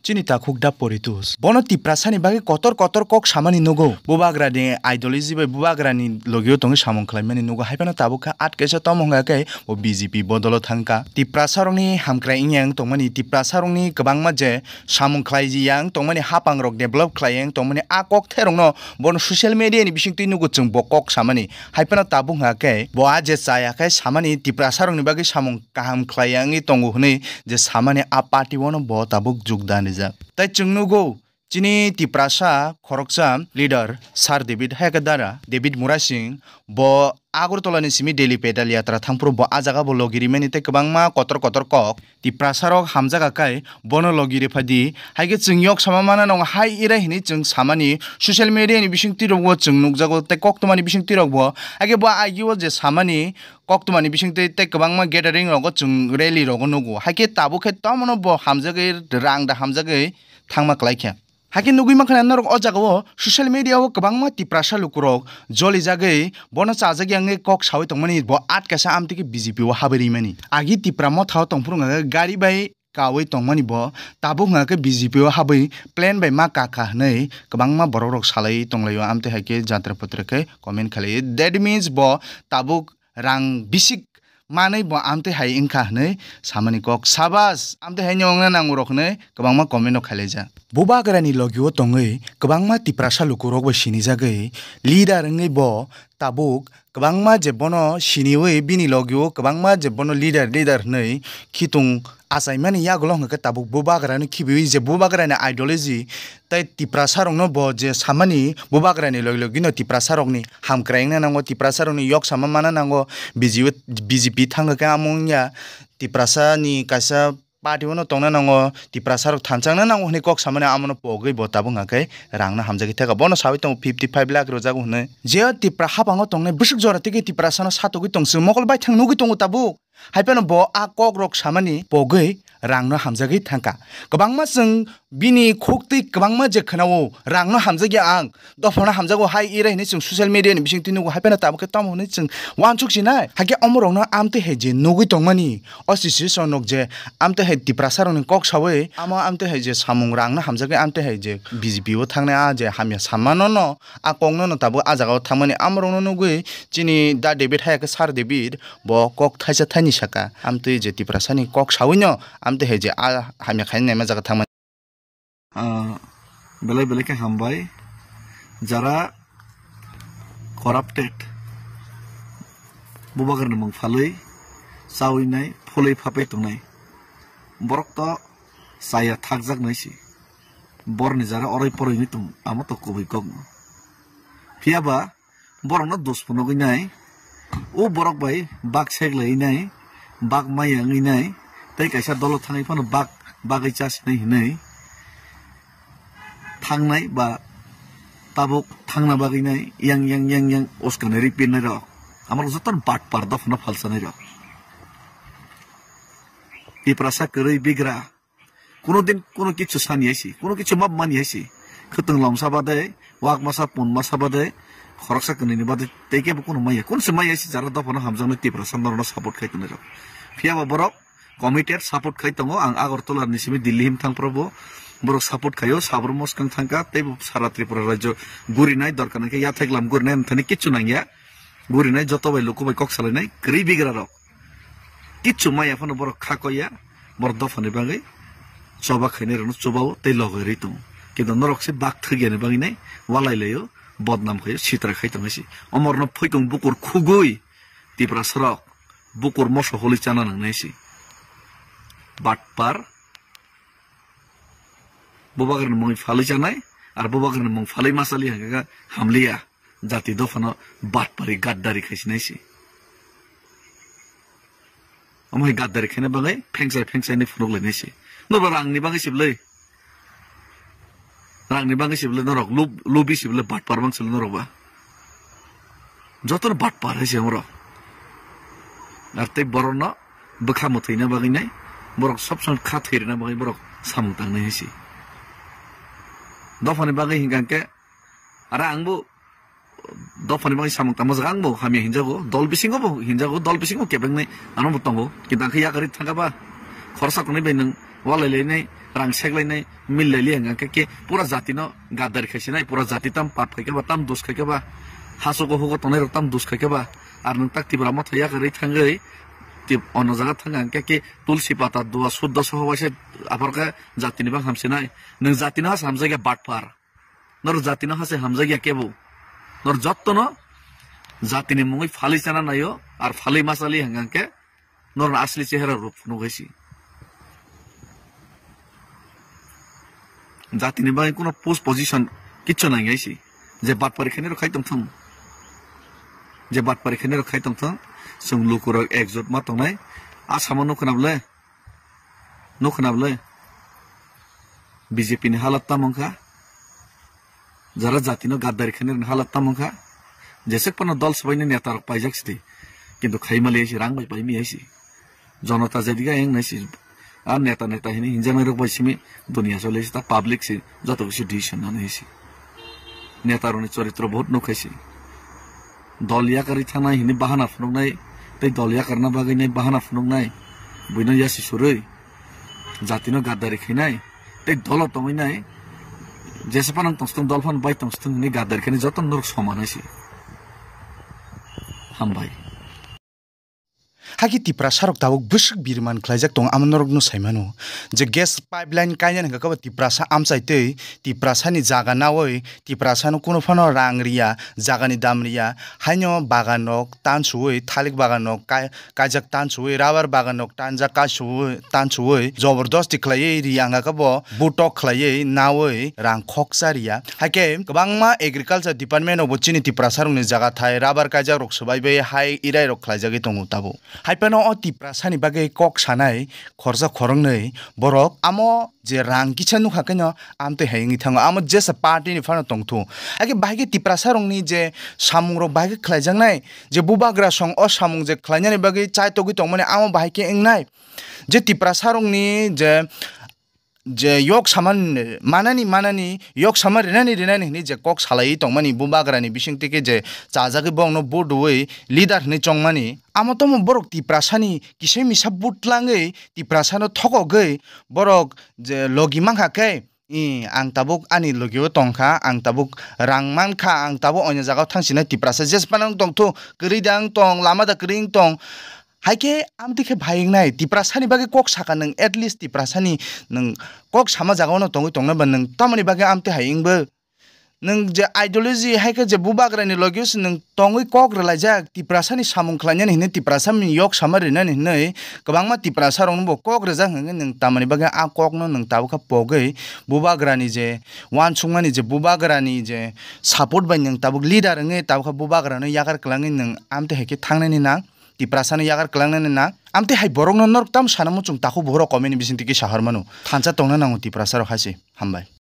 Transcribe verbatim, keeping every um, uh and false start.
Chini takhuk da Poritus. Bono Tiprasani bagwi kotor kotor kok samani nugo. Bubagrani ideology bai Bubagrani logio tongwi samung khlaimani nugo. Haiphano tabuk khe at kaisa tomo hwnga khe bo B J P bodolo thangkha. Tiprasarokni hamkrai wngya wng tongmani, Tiprasarokni kwbangma je samung khlai ya wng tongmani, hapangrok develop khlai ya wng tongmani, a kok therokno bono social media ni bisingtwi nugo chwng bo kok samani. Haiphano tabuk hwnga khe bo a je chaya khe samani Tiprasarokni bagwi samung kaham khlai ya wngwi tongo hwnwi je samani a party-o no bo tabuk jogdan rijak. Tai chwng nugo, chini Tiprasa khoroksa leader Sir David Hayakadara, David Murasing, bo Agartala ni simi Delhi pedal yatra thangphuru bo a jaga bo logi rimani tei kwbangma kotor kotor kok Tiprasarok hamjak akai bono logi riphadi. Haikhe chwng yok sama mana nong hai irai hwnwi chwng samani social media ni bisingtwi rokbo chwng nukjago tei koktwmani bisingtwi rokbo. Haikhe bo aigio je samani koktwmani bisingtwi tei kwbangma gathering rogo chwng rally rogo nugo. Haikhe tabuk khe tomono bo hamjagwi rang da hamjagwi thangma klaikha. Haikhe nugwi mankha norok o jagao social media o kwbangma Tiprasa lukurok jolijagwi bono chajak yangwi kok sawi tongmani bo at kaisa amtwi khe B J P o habwi rimani. Agi Tipra Motha o tongphuru hwnka khe gari bai kawi tongmani bo tabuk hwnka khe B J P o habwi plan bai ma kakha hwnwi kwbangma borokrok salai tonglaio amtwi hai khe jatra patra khe comment khlai. That means bo tabuk rang bisik manwi bo amtwi hai wngkha hwnwi samani kok. Sabas, amtwi hai wngna nango rok hwnwi kwbangma comment rok khailaijak. Bubagrani logio tongwi kwbangma Tiprasa lukurok bai sinijagwi leader wngwi bo tabuk kwbangma je bono siniwi bini logio kwbangma je bono leader leader hwnwi khitung achaimani yagulo hwnkhe tabuk Bubagrani khibiwi je Bubagrani ideology tei Tiprasarokno bo je samani Bubagrani logi logino Tiprasarokni hamkrai wngna nango, Tiprasarokni yok sama mana nango, B J P, B J P thangkha khe amo wngya, Tiprasani kaisa party-o no tongna nango, Tiprasarok thanchangna nango hwnwi kok samani amono pogwi bo tabuk hwnka khe rangno hamjagwi theka. Bono sawi tongo fifty five lakh rwjago hwnwi. Je Tipra haphango tongnai bwswk jora tei khe Tiprasano satogwi tongse mokol baithang nugwi tongo tabuk. Haiphano bo a kokrok samani pogwi rangno hamjagwi thangkha. Kwbangma chwng bini khuktwi kwbangma je khwnao, rangno hamjakya ang, dophano hamjago hai irai hwnwi chwng social media ni bisingtwi nugo, haiphano tabuk khe tamo hwnwi chwng uansuk sinai. Haikhe omorokno amtwi hai je nugwi tongmani, o situation rok je amtwi hai Tiprasarokni kok sawi, amo amtwi hai je samung rangno hamjagwi amtwi hai je B J P o thangnai a je hamya samano no, a kokno no tabuk a jagao thangmani amorokno nugwi chini Da David hai khe Sir David bo kok thaisa thaini saka, amtwi je Tiprasani kok sawino, amtwi hai je a hamya khaina naima jaga thangmani. Ah, belai belai khe hambai. Jara corrupted, Bubagrani mung phalwi chawi nai, phulwi phapai tongnai. Borok to chaya thakjak nai si. Borni jara oroi poroi ni tong, amo to kubui kok no. Phiya ba borokno dos phunugwi nai, o borok bai bak seklaiwi nai, bak maya wngwi nai, tei kaisa dolo thangwi phano bak bagwi chasinai hinwi thangnai ba tabuk thangna bagwi nai yang yang yang yang uskani ri pirnai rok. Amorok jotono batpar dophano phalsanai rok. Tiprasa kwrwi bigra. Kuno din kuno kichu sani hai si, kuno kichu map mani hai si. Khwtwng lomsa bade, wak masa pun masa bade, khoroksa kwnwi ni bade, tei kebo kuno maya. Kun se maya si jara dophano hamjaknai Tiprasa norokno support khai tongnai rok. Phiya ba borok committed support khai tongo. Ang Agartala ni simi Delhi him thang phuru bo borok support khaio, Sabrumo swkang thangkha, tei bo sara Tripura rajyo gurinai dorkar hwnkhe yathai lam gurinai amthani kichu nangya. Gurinai joto bai luku bai kok salainai kwrwi bigra rok. Kichu maya phano borok kha koya, borok dophani bagwi choba khainai rokno chubao tei logoi rwi tongo. Kintu norok se bak thwk yani bagwi nai walai laio, bodnam khaio, sitra khai tongo si. Omorno phoikong bukur khugui Tiprasa rok bukur moso holi chana nangnai si. Batpar, Bubagrani mung phalwi chanai, ar Bubagrani mung phalwi ma chali hwnkhe hamliya. Jati dophano batpari gaddari khaisinai se. Omo hai gaddari khaina bagwi phengsai phengsai ni phunuk lainai se. Norba rangni bagwi se bwlai. Rangni bagwi se bwlai norok lub-, lubi se bwlai batpar bang se norok ba. Jotono batpar hai se norok. Ar tei borokno bwkha mwthwina bagwi nai borok sob somoi kha thwirina bagwi borok samung tangnai hai se. Dophani bagwi hinkha khe Ara ang bo dophani bagwi samung tangma jaga ang bo hamya hinjago, dol bisingo bo hinjago, dol bisingo kebengnai ano bo tongo. Kintu ang khe yakarwi thangkha ba khoroksa kwnwi bai nwng Walai lainai, rang sek lainai, mil lai liya hwnkhe khe pura jati no gaddar khai sinai, pura jati tam pap khai khe ba, tam dos khai khe ba, hasogo hugo tongnai rok tam dos khai khe ba, ar nwng tak Tipra motha yakarwi thangwi, tip ono jaga thang hwnkhe khe tulsi pata dua suddha soho waisa apor khe jati ni bang ham sinai, nwng jati no hasa hamjak ya batpar. Norok jatino haste hamjakya kebo. Norok jottono jatini mungwi phalwi chana naio, ar phalwi ma chali hwnkha khe norokni asli chehera rok phunuk hai si. Jatini bagwi kuno post position kichu nang hai si. Je batpari khainai rok khai tongthung. Je batpari khainai rok khai tongthung. Chwng lukurok ekjot ma tongnai. Asamo nukho na bwle. Nukho na bwle? B J P ni halat tamo wngkha? Jara jatino gaddari khainai rokni halat tamo wngkha? Jesek phano dol swbaini neta rok paijak sidi. Kintu khaima le si rang bai paimi hai si. Jonota jediga eng nai si. A neta neta hini hinjaknai rok bai simi dunia chole si ta public si joto kisi decision nani hai si. Neta rokni choritro bahut nuk hai si. Dol yakarwi thangnai hini bahana phunuknai, tei dol yakarna bagwi nai bahana phunuknai, buino yasi surwi, jatino gaddari khainai, tei dolo tongwi nai, jesa phano tongstong dol phano bai tongstong hini gaddari khainai joto norok soman hai se. Hambai. Haki Tiprasa rok tabuk bwswk biriman khlaijak tongo, amo norokno sai mano. Je gas pipeline kainani hwnkha khe bo Tiprasa amchai tei Tiprasani jaga naui Tiprasano kuno phano rang riya, jagani dam riya, haino bagan rok tan suui, thalik bagan rok kai-, kaijak tan suui, rubber bagan rok tanjak kai suui, tan suui, jobordosti khlaiwi riya hwnkha khe bo butok khlaiwi naui rang khoksa riya. Haikhe kwbangma agriculture department rokbo chini Tiprasa rokni jaga thai rubber kaijak rok swbai bai hai irai rok khlaijagwi tongo tabuk. Hai phano o Tiprasani bagwi kok sanai khorsa khoroknwi borok amo je rang kisa nukha khe no amtwi hai wngwi thango, amo jesa party ni phano tongthu. Haikhe bahai khe Tiprasa rokni je samung rok bahai khe khlaijaknai, je bubagra song o samung je khlainani bagwi chaitogwi tongmani amo bahai khe wngnai. Je Tiprasa rokni je je yok sama manani, manani, yok sama rinani, rinani hinwi je kok salaiwi tongmani bubagrani bisingtwi khe je chajagwi borokno vote rwui leader hinwi chongmani, amo tamo borok Tiprasani kisai misa vote twlangwi Tiprasano thokogwi borok je logi mankha khe, i, ang tabuk ani logio tongkha, ang tabuk rang mankha, ang tabuk oino jagao thangsinai Tiprasa jesphano wng tongthu, kwrwi da wng tong, lama da kwrwi wng tong, Hai khe amtwi khe bahai wngnai, Tiprasani bagwi kok saka nwng, at least Tiprasani nwng kok sama jagao no tongwi tongna ba nwng tamoni bagwi amtwi hai wngbo? Nwng je ideology hai khe je bubagrani logio se nwng tongwi kok rwlaijak, Tiprasani samung khlainani hinwi, Tiprasani yok sama rinani hinwi kwbangma Tiprasa rokno bo kok rwjak hwnkhe nwng tamoni bagwi a kokno nwng tabukha pogwi bubagrani je uansukmani je bubagrani je support bai nwng tabuk leader wngwi tabukha bubagrano yakar kwlangwi nwng amtwi hai khe thangnani nang. Tiprasano yakar kwlangnani nang. Amtwi hai borokno norok tamo sana muchung takhuk bukhurok comment ni bisingtwi kisa hormano. Thansa tongna nango Tiprasarok hai se. Hambai.